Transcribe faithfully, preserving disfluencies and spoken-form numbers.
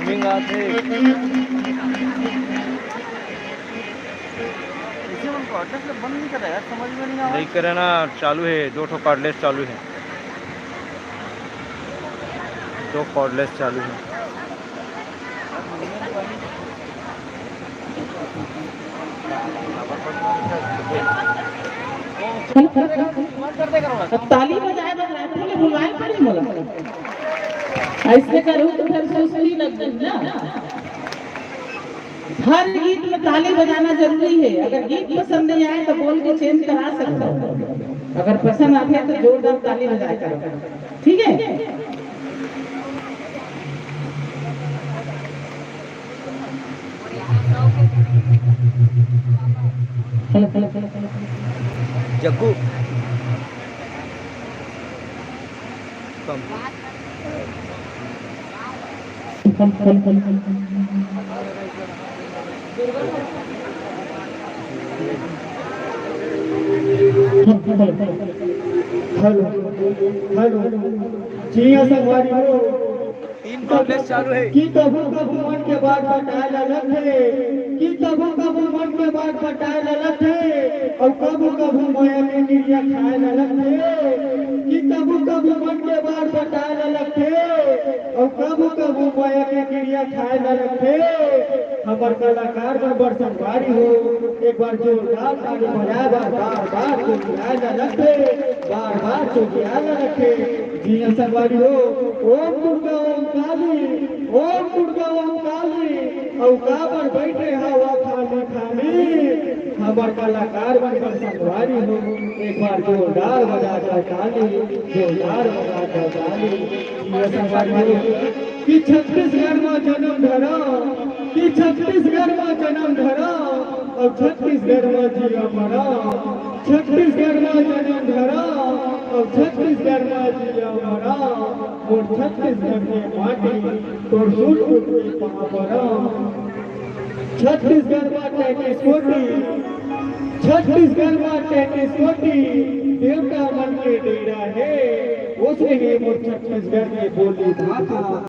Coming आथे। इसे मन कॉर्डलेस ले बंद नहीं कर रहा यार, समझ में नहीं आ रहा। नहीं करे ना, चालू है, दो ठो कॉर्डलेस चालू है, दो कॉर्डलेस चालू है। अब ताली बजाए बर राखी ले बुलवाए पड़ी मोला। ऐसे करूँ तो फिर सुस्ती लग गई ना। हर गीत में ताली बजाना जरूरी है। अगर गीत पसंद नहीं आए तो बोल के चेंज करा सकते हो। अगर पसंद आते हैं तो जोरदार ताली बजाया करो, ठीक है? जग्गू। हेलो, हेलो, जी हाँ संगवारी हो। तीन कॉर्डलेस चालू है। कि कभू कभू मन के बात पटाए ला लगथे, कि कभू कभू मन के बात पटाए ला लगथे, अउ कभू कभू मया के किरिया खाए ला लगथे, कि कभू कभू मन के बात पटाए ला लगथे, अउ कभू कभू मया के किरिया खाए ला लगथे। हमर कलाकार मन बर संगवारी हो, एक बार जोरदार ताली बजाए बर बार बार चोटियाए ला लगथे, बार बार चोटियाए ला लगथे। जी हाँ संगवारी हो, ओम दुर्गा ओम काली, ओम दुर्गा ओम काली, अउ काबर बइठे हवा खाली खाली। हमर कलाकार मन बर संगवारी हो, एक बार जोरदार बजा कर ताली, जोरदार बजा कर ताली। ये संगवारी हो कि छत्तीसगढ़ म जनम धरा, कि छत्तीसगढ़ म जनम धरा, अउ छत्तीसगढ़ म जिया मरा। छत्तीसगढ़ म जनम धरा, अउ छत्तीसगढ़ म जिया मरा। मोर छत्तीसगढ़ के माटी, तोर सूरज के पाँव परा। छत्तीसगढ़ म तैंतीस कोटी, छत्तीसगढ़ म तैंतीस कोटी देवता मन के डेरा हे। ओसने हे मोर छत्तीसगढ़ के बोली भाखा।